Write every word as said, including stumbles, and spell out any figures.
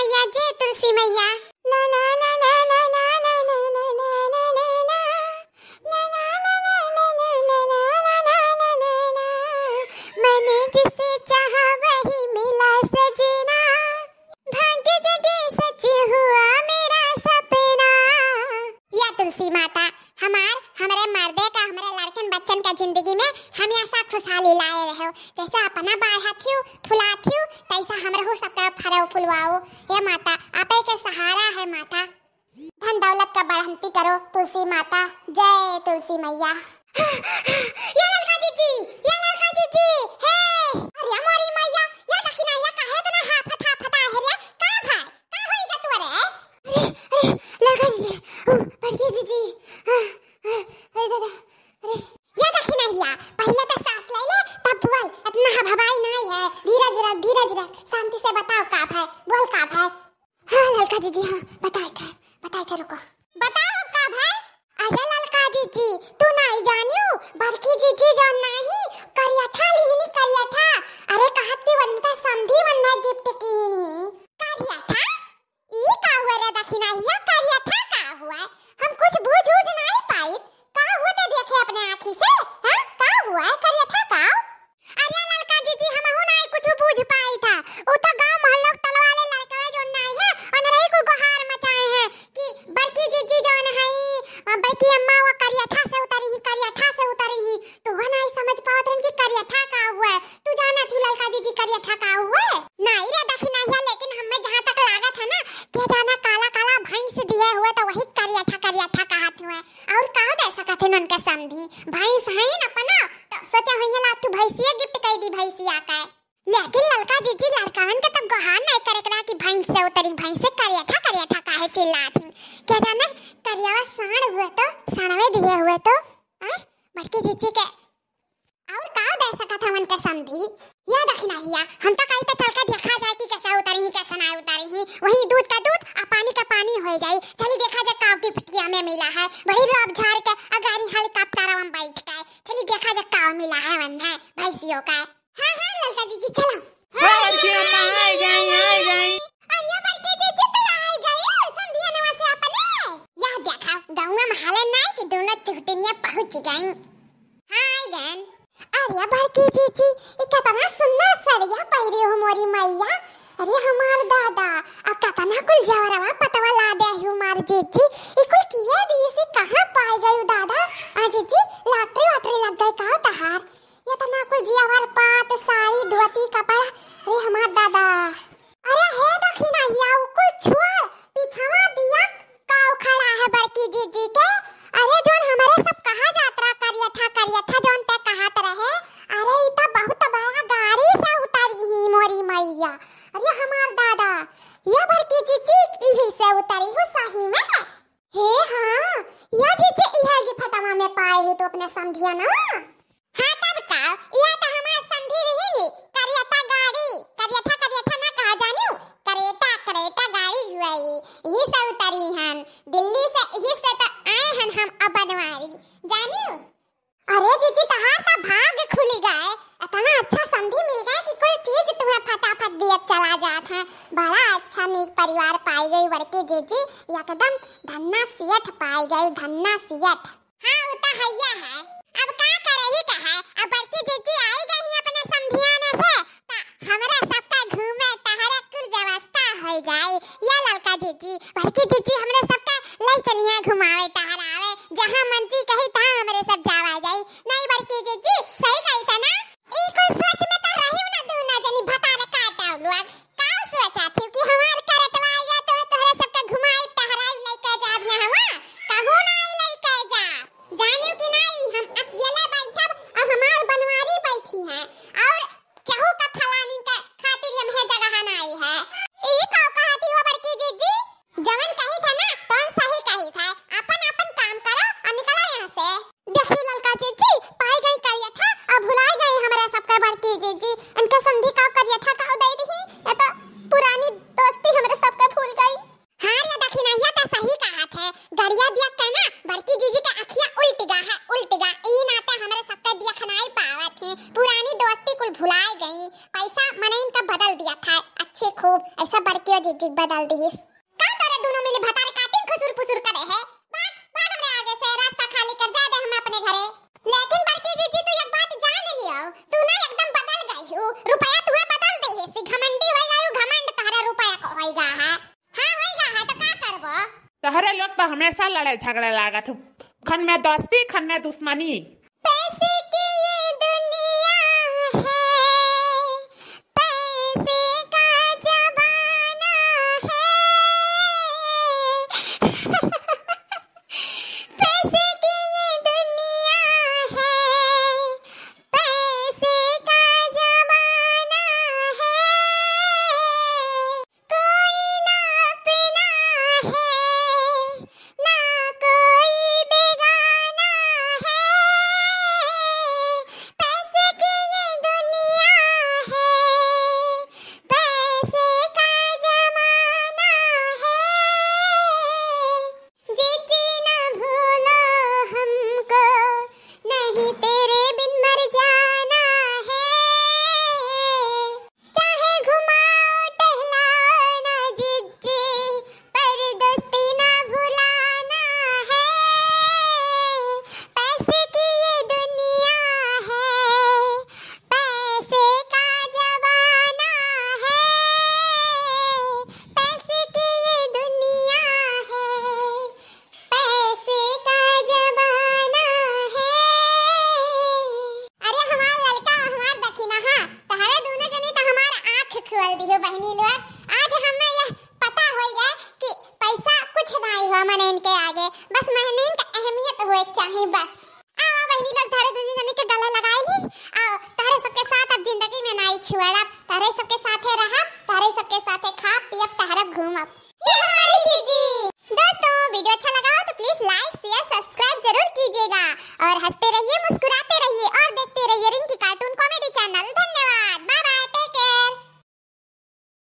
मैया, जय तुलसी मैया। ला ला ला ला ला। मैंने जिसे चाहा वही मिला सजना, भाग्य जगे सच हुआ मेरा सपना। या तुलसी माता, हमार, हमरे मर्दे का, हमरे लड़कन बच्चन का जिंदगी में हमेशा खुशहाली लाए रहो। जैसे अपना बढ़ाथियो, फुलाथियो, तैसा हमरहू सबका फरो फुलवाओ। हे माता, आपे के सहारा है माता। धन दौलत का बढ़ंती करो तुलसी माता। जय तुलसी मैया। या ललका जीजी, या ललका जीजी, हे। अरे मोरी मैया, या दखिनहिया काहे इतना हाफत हाफत आहे रे? का भाई? का होई गे तोरे? अरे, अरे, ललका जीजी, ओ, बड़की जीजी, आ, आ, अरे दादा, अरे। या दखिनहिया, पहिले तो सांस ले ले, तब बोल, इतना हबहबाई नहीं है, धीरज रख, धीरज रख, शांति से बताओ का भाई, बोल का भाई। हाँ ललका जीजी, हाँ, बताए थे, बताए थे, रुको। बताओ अब का भाई? अरे ललका जीजी, तू नहीं जानियो, बड़की जीजी जौन नहीं, करियठा लीनी करियठा। अरे कहत कि उनका समधी वन्ना gift कीनी। करियठा? ई का हुआ रे दखिनहिया, करियठा का हुआ? हम कुछ बूझ उझ नहीं पाई। का हुआ ते देखे अपने आँखी से? हाँ? का हुआ है करियठा का? अरे ललका जीजी, हमहू नाई कुछ बूझ पाई था। उ तो गांव मोहल्ला के टोला वाले लड़का जो नाई है, उनरही को गुहार मचाए हैं कि बड़की जीजी जौन है, अ, बड़की अम्मा वो करियठा से उतरी ही, करियठा से उतरी ही। तो वो नाई समझ पावत रहन कि करियठा का हुआ है। तू जाना थी ललका जीजी करियठा का हुआ है? नाई रे दखिनहिया, लेकिन हमें जहाँ तक लागत है ना, के जाना काला काला भैंस दिए हुए तो वही करियठा करियठा कहत हुए। और का दे सकत है उनके समधी? भैंस है न अपना, तो सोचे होइए ला तू भैंसिया gift कर दी भैंसिया का। लेकिन ललका जीजी लड़कावन के तब गोहार नहीं करे करा कि भैंस से उतरी, भैंस से करियठा करियठा काहे चिल्लात हैं? क्या जाने करियावा साँड़ हुए तो, साँड़वे दिए हुए तो, हैं? बड़की जीजी के और का दे सकत हवन के समधी? या दखिनहिया, हम तो कही तो चल के देखा जाए कि कैसा उतरी ही, कैसा ना उतरी ही। वही दूध का दूध आ पानी का पानी हो जाई। चली देखा जाए का gift किया में मिला है। बड़ी रोब झाड़ के अगारी helicopter में बैठ के चली देखा जाए का मिला है वन है भैंसियों का। हाँ, हाँ, ललका जीजी, चलो। हाँ, बड़की अम्मा, आई गई, आई गई। अरे, बड़की जीजी, तू आई गई, समधिया नवा से अपने। या देखा, गौवा में हाले नाई कि दोनों चुहटनिया पहुँच गई। हाँ, आई गई। अरे, बड़की जीजी, ई कितना सुंदर सड़िया पहिरे हो मोरी मैया। अरे, हमार दादा, आ कितना कुल जवरवा पतवा ला दे हो हमार जीजी। ई कुल किए दी से कहाँ पाई गई दादा? आ जीजी, lottery वाटरी लग गई का तहार? इतना कुल जियावर पात, साड़ी, धोती, कपड़ा, अरे हमार दादा। अरे हे दखिनहिया, उ कुल छोड़, पिछवा दिया का उखड़ा है बड़की जीजी के? अरे जौन हमरे सब कहा जात रहा करियठा, करियठा जौन ते कहत रहे, अरे ई तो बहुत बड़ा गाड़ी से उतरी ही मोरी मैया। अरे हमार दादा, ये बड़की जीजी इही से उतरी हो सही में? हे हाँ, या जीजी इहे gift वा में पाए हो तो अपने समधिया ना? हाँ तब का, यह तो हमार समधी रही नी, करियठा गाड़ी, करियठा, करियठा ना कहा जानियो, करेटा, करेटा गाड़ी हुआ ई, यही से उतरी हन, दिल्ली से, यही से तो आए हन हम अब बनवारी, जानियो। अरे जीजी, तहार तो भाग खुली गए, इतना अच्छा समधी मिल गए कि कोई चीज तुम्हें फटाफट दिए चला जात है। बड़ा अच्छा नीक परिवार पाई गई बड़की जीजी, एकदम धन्ना सेठ पाई गई, धन्ना सेठ। हाँ, उ तो हइया है। अब का करही के है? अब बड़की जीजी आई गई ही अपने समधियाने से, त हमरा सबका घूमे टहरे कुल व्यवस्था हो जाई। या ललका जीजी, बड़की जीजी हमरे सबका ले चलिहे घुमावे टहरावे, जहाँ मर्जी कही तहाँ हमरे सब जावा जाई। नहीं बड़की जीजी, सही कही था ना? ई कुल सोच में तो रही ना, दूना जनी भतार काटा लोग। का सोचा थी कि हमार करतवा आइगा तो तोहरे सबके घुमाई टहराई लइके जाब यहाँ? कहूँ ना आई लइके जा। जानियो कि नहीं, हम अकेले बैठब और हमार बनवारी बैठी है और केहू का फलानी के खातिर यम्हे जगह नाई है। ई का कहत ही हो बड़की जीजी? जवन कही था ना, तौन सही कही था। अपन अपन काम करो और निकलो यहाँ से। देखियो ललका बड़कियो जिज्जी बदल दिहिस। का तोरे दुनो मिली भतार काटिन खुसुर पुसुर करे है? भाग, भाग हमरे आगे से, रास्ता खाली कर, जा दे हम अपने घरे। लेकिन बड़की जिज्जी, तू एक बात जान लियो, तू ना एकदम बदल गई हो। रुपया तुहे बदल दिहिस, घमंडी होई गई हो, घमंड तोहरा रुपया को होई गा है। हाँ, होई गा है, तो का करबो? तोहरे लोग तो हमेशा लड़े झगड़े लागत हो, खन में दोस्ती, खन में दुश्मनी। पैसे की ये दुनिया है, पैसे का जमाना है। पैसे की ये दुनिया है, पैसे का जमाना है। कोई ना अपना है, ना कोई बेगाना है। पैसे की ये दुनिया है, पैसे का जमाना है। जिज्जी ना भूलो हमको, नहीं तेरे बिन मर जाना है। चाहे घुमाओ टहलाओ ना जिज्जी, पर दोस्ती ना भुलाना है। पैसे की ये दुनिया है, पैसे का जमाना है। पैसे की ये दुनिया है, पैसे का जमाना है। अरे हमार ललका, हमार दखिनहा, तहरे दुनो जनी त हमार आँख खोल दिहो बहिनी लोग। आज हमें यह पता होई गया कि पैसा कुछ नाई हो मनइन के आगे, बस महनीन के अहमियत होए के चाही बस। आवा बहिनी लोग, तहरे दुनो जनी के गला लगाई ही, आओ तहरे सबके साथ अब जिंदगी में नाई छुअड़ब, तहरे सबके साथे रहब, तहरे सबके साथे खाब पियब टहरब घूमब। ये हमारी जिज्जी। दोस्तों, video अच्छा लगा हो तो please like, share, subscribe जरूर कीजिएगा और हंसते रहिए, मुस्कुराते